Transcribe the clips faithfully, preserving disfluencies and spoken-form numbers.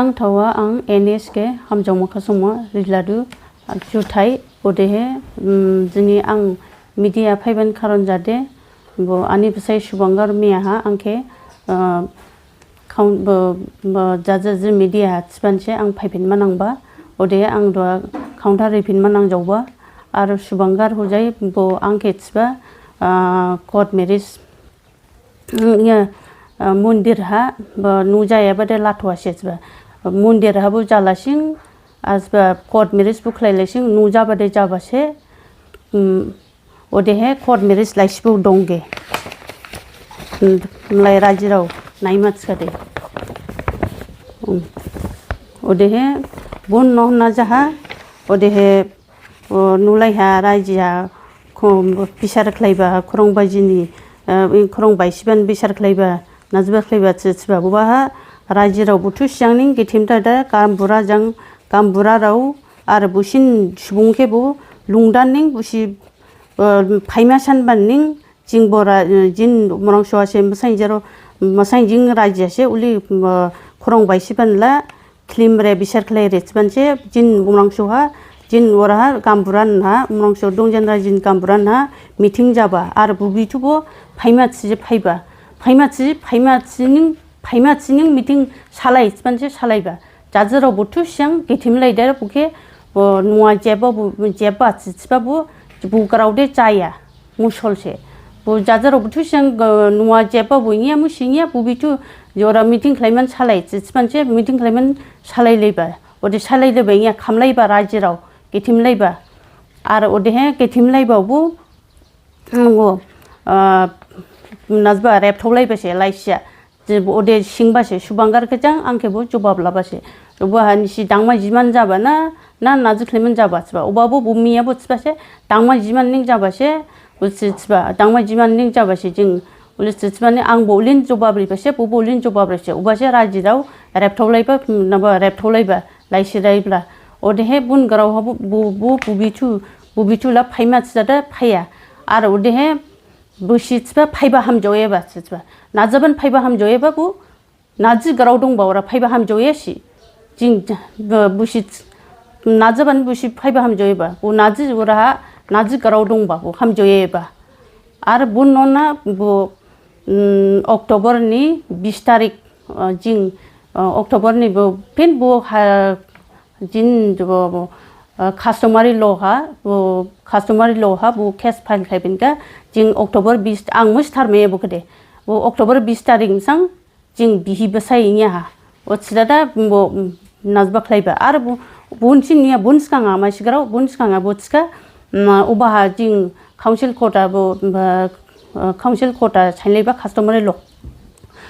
Ang thawa ang N S khe hamjaoma khasaoma riladu, juthai, odehe, um, jini ang media phaiban karon jade, bo ani bsai Subhankar miyaha ang khe, uh, count-, bo, bo, jaja ji media ha thibanse ang phaiphinma nangba, odehe ang duha counter riphinma nangjaoba, ar Subhankar Hojai bo ang khe thiba, uh, court marriage, mm, ya, uh, mondir ha, bo nujayaba de lathoa se thiba. Mondir ha bo jalasing, asba court marriage bo khlailaising, nujaba de jabase, mm, odehe court marriage laisibo dongge. Mm, mlai rajirao naima thikhade. Mm. Odehe bon noh na jaha, odehe O, nulaiha rajiha, khom, bisar khlaiba, khorong baijini, eh, khorong baisiban bisar khlaiba, najba khlaiba, thi-, thiba, bubaha, rajirao buthu siyangning, githim dada, gambura jang, gambura rao, ar busin subung khe bu, lungdan ning, busi, eh, phaima sanban ning, jing bora, eh, jin mrang soa se, masain jero, masain jing rajiha se, uli, eh, khorong baisiban la, Khlimre bisar khlaire thibanse, jin bumrang soha, jin oraha, gambura nha, bumrang so dongjen ra jin gambura nha, meeting jaba, ar bubi thubo, phaima thije phaiba. Phaima thije, phaima thining, phaima thining meeting salai thibanse salaiba. Jajirao buthu siyang, githim laidar bukhe, bo nua jeba bu, jeba thi-, thiba bu, bu grao de jaya. Musolse. Bo jajarao buthu seng, eh, nua jeba bo niya, musi niya, bo bithu jora meeting khlaiman salai, thi-, thibanse meeting khlaiman salai laiba. Ode salai laiba niya, khamlaiba rajirao, githim laiba. Ar odehe githim laiba bo, ngo, ah, najba rep thaulaiba se, laisiya. Je bo ode singba se, Subhankar khe jang, ang khe bo jobab laba se. Oba ha nisi dangma jiman jaba na, na naji khlaiman jaba thiba. Oba bo bo miya bo thiba se, dangma jiman ning jaba se, bo thi-, thiba, dangma jiman ning jaba se jing, uli thi-, thiba ni ang bo ulin jobab riba se, bo bo ulin jobab ri se. Oba se rajirao, rep thaulaiba, naba rep thaulaiba, laisi laibla. Odehe bun grao ha bo, bo, bo, bo bithu, bo bithu la phaima thida phaiya. Ar odehe, Busi thiba phaiba hamjaoyaba thiba. Najaban phaiba hamjaoyaba bo. Naji grao dongba ora phaiba hamjaoya si. Jing, bo, busi th-, najaban busi phaiba hamjaoyaba. Bo naji ora ha, naji grao dongba bo hamjaoyaba. Ar bo nona bo, mm, October ni bis tarik, uh, jing, uh, October ni bo phin bo ha, Jin bo, bo, ah, customary law ha, bo customary law ha, bo case file khlaiphin kha, jing October bis, ang musi tharmaiya bo khade. Bo October bis tarik msang, jing bihi bsai niya ha. O thida da, bo, mm, najba khlaiba. Ar bo, bonsi niya, bon sgangha, masi grao, bon sgangha, bo thikha, mm, oba ha jing council court ha bo, ba, ah, council court ha sainlaiba customary law.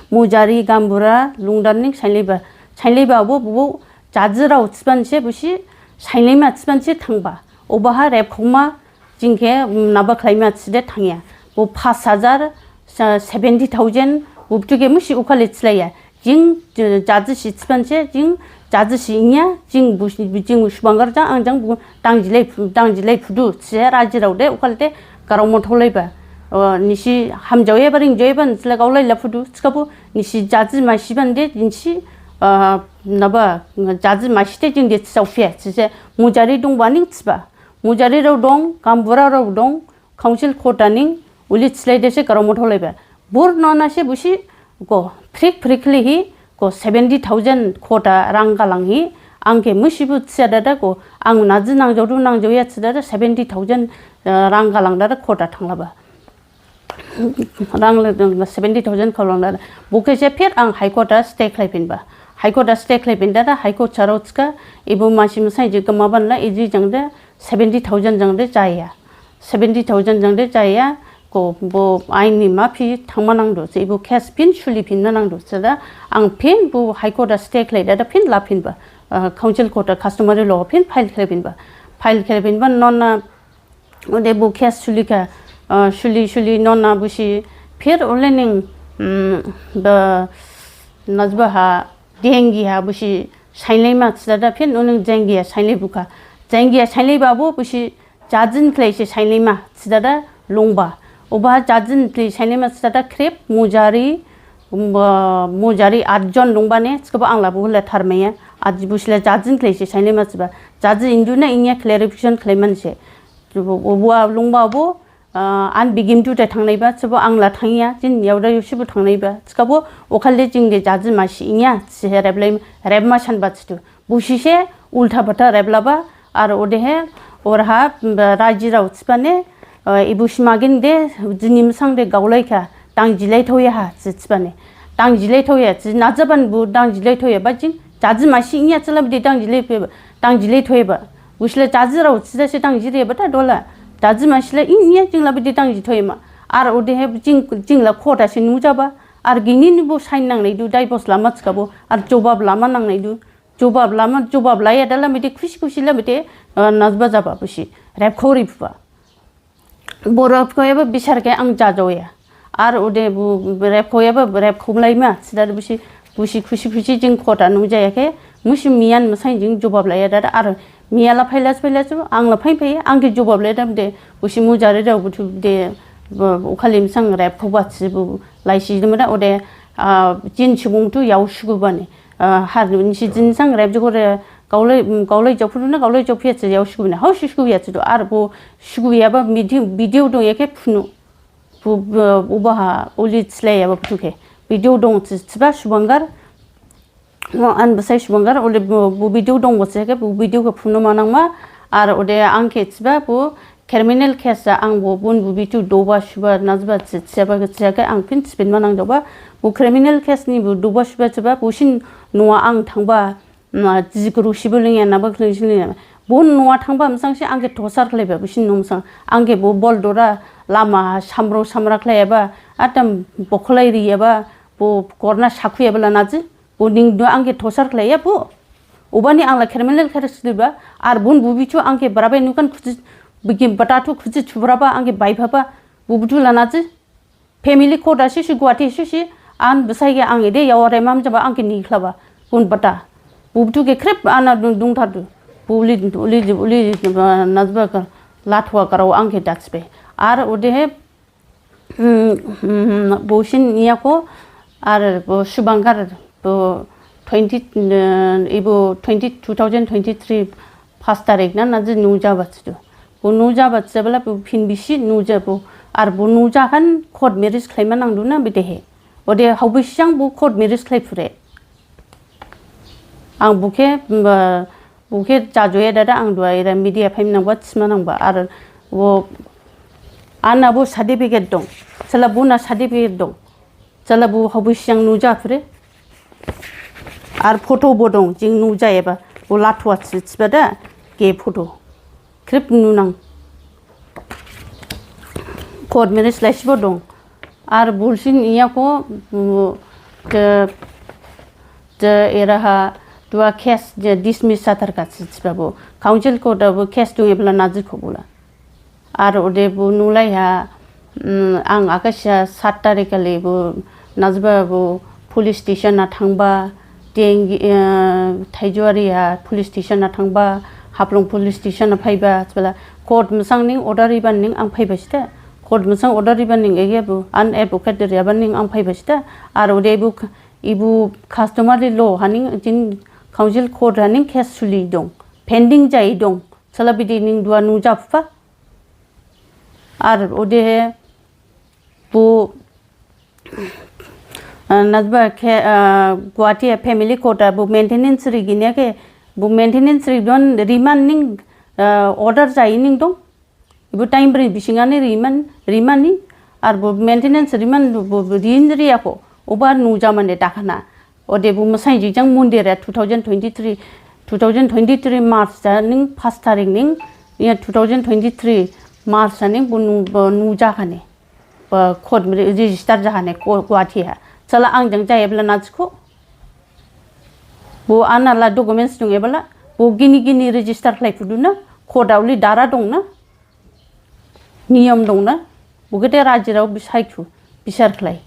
Mujari, gambura, lungdan ning sainlaiba. Sainlaiba bo, bo, Jajirao thibanse busi, sainlaima thibanse thangba. Obaha repkhokma, jing khe, mm, naba khlaima thide thangya. Bo pas hajar, sa-, seventy thousand, bo buthu khe musi ukhali thilaiya. Jing, j-, jajisi thibanse, jing, jajisi inya, jing busi, jing Subhankar jang, ang jang bu, dangjilai phu-, dangjilai phudu, thise rajirao de, ukhali de, grao mothaolaiba. O, nisi hamjaoyaba ringjaoyaba, nisi la gaolai la phudu, thikhabo, nisi jaji masiban de, nisi, ah, Naba, jaji masi de jing de thisaophiya, thise mujari dongba ning thiba. Mujarirao dong, gambura rao dong, council court ha ning, uli thilai dese grao mothaolaiba. Bur nona se busi, go, phrik phrik lihi, go seventy thousand court ha rang galanghi, ang khe musibo thiya dada go, ang naji nangjaodu nangjaoya thi dada seventy thousand, eh, rang galang dada court ha thanglaba. Rang le dong, seventy thousand khaolang da. Bo khe se phir ang High Court ha stay khlaiphinba. High Court ha stay khlaiphin da, da High Court sarao thikha, ebo masi msai je gmaban la, iji jang de, seventy thousand jang de jaya. Seventy thousand jang de jaya, go bo ain ni maphi thangma nangdu, se ebo case phin suliphinna nangdu, se da ang phin bo High Court ha stay khlai da, da phin laphinba. Ah, council court ha customary law phin file khlaiphinba. File khlaiphinba, nona Ode bo case sulikha, ah, suli, suli nona busi, phir ole ning, mm, ba, najba ha, dengi ha busi, sainlaima thida da phin, oning dengi ha sainlai bukha. Dengi ha sainlaiba bo busi, jajin khlai se sainlaima thida da longba. Oba jajin khlai sainlaima thida da khrip, mujari, Mujari atjon longbane, thikhabo ang la bo le tharmaiya. Aji busi le judge ni khlai se sainlaima thiba. Judge indu na inya clarification khlaimane se. Oba longba bo, an bigimtu de thangnaiba, thikhabo ang la thangya, jini yaoda yaosibo thangnaiba. Thikhabo okhali jing de judge masi inya, thihi reblai, rebma sanba thidu. Busi se ulta pata reblaba, ar odehe oraha rajirao thibane, ibu simagin de jini masang de gaolaikha, dangjilai thoya ha thibane. Dangjilai thoya, najaban bu dangjilai thoya, ba jing jaji masi inya thila bidi dangjilai thoyaba. Busi la jajirao thida se dangjilaiba ta dola. Jaji masi la inya jing la bidi dangji thoyama. Ar odehe jing, jing la court ha se nujaba. Ar gini ni bo sign nangnaidu, divorce lama thikhabo. Ar jobab lama nangnaidu. Jobab lama, jobab laya dala mide khusi khusi la mide, najba jaba busi, rebkhao riphuba. Bo rebkhaoyaba bisar khe ang jajaoya. Ar ode bo rebkhaoyaba rebkhaolaima, thida busi, busi khusi khusi jing court ha nujaya khe, musi miyan masain jing jobab laya dada, ar miya la phaila phaila su, ang la phain phaiya, ang khe jobab laya dam de, busi mujari dao buthu de, okhali masang rebkhaoba thibo laisi dum da, ode, jin subung thu yao sugubane. Har nisi jin sang rep jogore gaolai, gaolai jophudu na gaolai jophiya se yao sugubane. Hao sugubiyase do ar bo sugubiyaba video, video dong yake phunu. Bo, bo, ubaha uli thilaiyaba buthu khe. Video dong thiba Subangar. Mo an basai Subangar, uli bo, bo video dong bo se khe, bo video khe phunu manangma. Ar ode ang khe thiba bo, Criminal case ha ang bo bun bubi thu doba suba najba thiyaba khe thiyakhe ang phin thiphin ma nangjaoba. Bo criminal case ni bo doba suba thiba bo sin noha ang thangba, jigru sibo lingya naba khleng sin lingya. Bo noha thangba masang se ang khe thosar khlaiba bo sin noh masang. Ang khe bo bol dora lama ha samro samra khlaiyaba, atam bokholai riyaba, bo korna sakhuyaba la naji. Bo ning do ang khe thosar khlaiya bo. Obani ang la criminal case diba, ar bun bubi thu ang khe brabai nukan khuji, bigi bata thu khuji thubraba ang khe baiphaba, bo buthu la naji. Family court ha sisi Guwahati sisi, an basai khe ang ede yao remam jaba ang khe nikhlaba, bun bata. Bo buthu khe khrip ana dung, dungthardu. Bo uli, uli, uli, najba kha, lathua karao ang khe datsbe. Ar odehe, Bo sin niyakho, ar bo Subangar bo twenty, ibo twenty, two thousand twenty-three first tarik na naji nujaba thidu. Bo nujaba thibala bo phin bisi nujabo, ar bo nujakhan court marriage khlaima nangdu na bedehe. Ode haobisang bo court marriage khlaiphure. Ang bo khe, bo khe jajoya dada ang duha era media phaima nangba, thima nangba. Ar bo, ana bo certificate dong. Sala bo na certificate dong. Sala bo haobisang nujaphure. Ar photo bo dong, jing nujayaba. Bo lathua thiba da, khe photo. Khrip nunang. Court marriage laisibo dong. Ar bo sin niyakho, je, je eraha duha case je dismiss jathar kha thiba bo. Council court ha bo case dong ebla najikho bola. Ar ode bo nulaiha, ang akhaisa sat tarik khali bo najba bo police station ha thangba, Teng, Thaijuwari ha police station ha thangba, Haflong police station ha phaiba, thibala court masang ning order riban ning ang phaiba sida. Court masang order riban ning ege bo an advocate riyaban ning ang phaiba sida. Ar ode bo, ibo customary law haning jin council court haning case suli dong. Pending jai dong. Sala bidi ning duha nujaphuba. Ar odehe bo, najba khe, Guwahati family court ha bo maintenance rigini khe, bo maintenance ridon riman ning, order jai ning dong. Ibo time bri bisingani riman, rimani, ar bo maintenance riman bo rin riyakho, oba nujamane dakhana. Ode bo masainjik jang mondir ha two thousand twenty-three, two thousand twenty-three March ha ning first tarik ning, iya two thousand twenty-three March ha ning bo nu, bo nujakhane. Bo court register jakhane Guwahati ha. Sala ang jang jayabla najikho. Bo ana la documents dong ebala. Bo gini gini register khlaiphuduna. Court ha uli dara dongna. Niyom dongna, bo khe de rajirao bisaikhu, bisar khlai.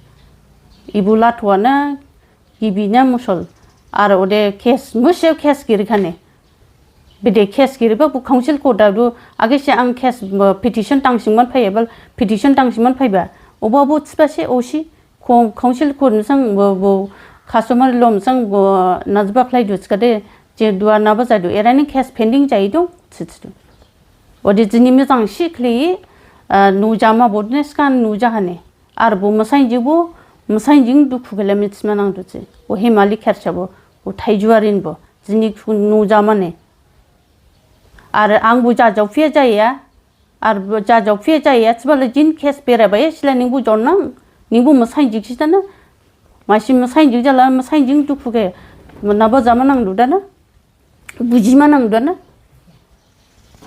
Ibo lathuana, gibi na mosol. Ar ode case, muse case girikhane. Bede case giriba bo council court ha do, age se ang case, petition thangsingman phaiba, petition thangsingman phaiba. Oba bo thiba se osi, Khong-, khongsil khun sang bo, bo, customer lom sang bo, najba khlaidu thikhade, je duha naba jadu, erani case pending jaidong, thithidu. Ode jini mejang si khlaihi, ah, nujama bo dine skan nujahane. Ar bo masainjik bo, masainjik dukhu khela mithima nangdu thi. Bo Himali Khersa bo, bo Thaijuarin bo, jini khu nujamane. Ar ang bo jajaophiya jaya, ar bo jajaophiya jaya, thibala jin case berabaya, sila ningbo jonnang, ningbo masainjik sitana. Masi masainjik jala, masainjik dukhu khe, naba jama nangdu dana. Bujima nangdu dana.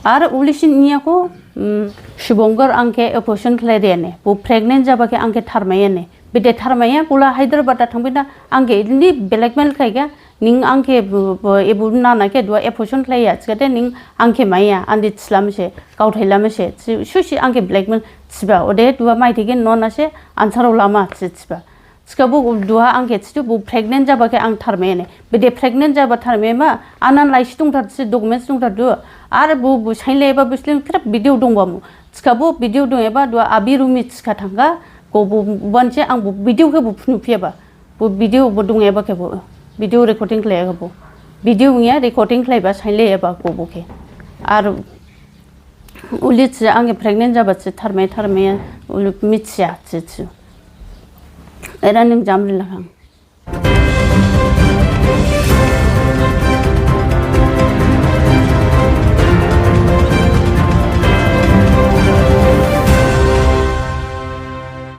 Ar ulisin niyakho, mm, Shubhankar ang khe abortion khlai riyane, bo pregnant jaba khe ang khe tharmaiyane. Bede tharmaiya, bola Hyderabad ha thangphinda ang khe idini blackmail khlaikha, ning ang khe bo, bo, ebo nana khe duha abortion khlaiya, thikhade ning ang khe maiya, andi thilamse, gaothai lamse, thi-, susi ang khe blackmail thiba, ode duha maithai khe nona se, ansarao lama, thi-, thiba. Thikhabo duha ang khe thidu bo pregnant jaba khe ang tharmaiyane. Bede pregnant jaba tharmaiyama, anan laisi dongthar thi documents dongthar du. Ar bo, bo sainlaiba bo sling khrap video dongbamu. Thikhabo video dongyaba duha abi Rumi thikha thangkha. Go bo banse ang bo video khe bo phnuphiyaba. Bo video bo dongyaba khe bo. Video recording khlaiyaba bo. Video niya recording khlaiba sainlaiyaba go bo khe. Ar uli thi ang khe pregnant jaba thi tharmai tharmai uli mithiya thi thi. Era ning jamri lakhang.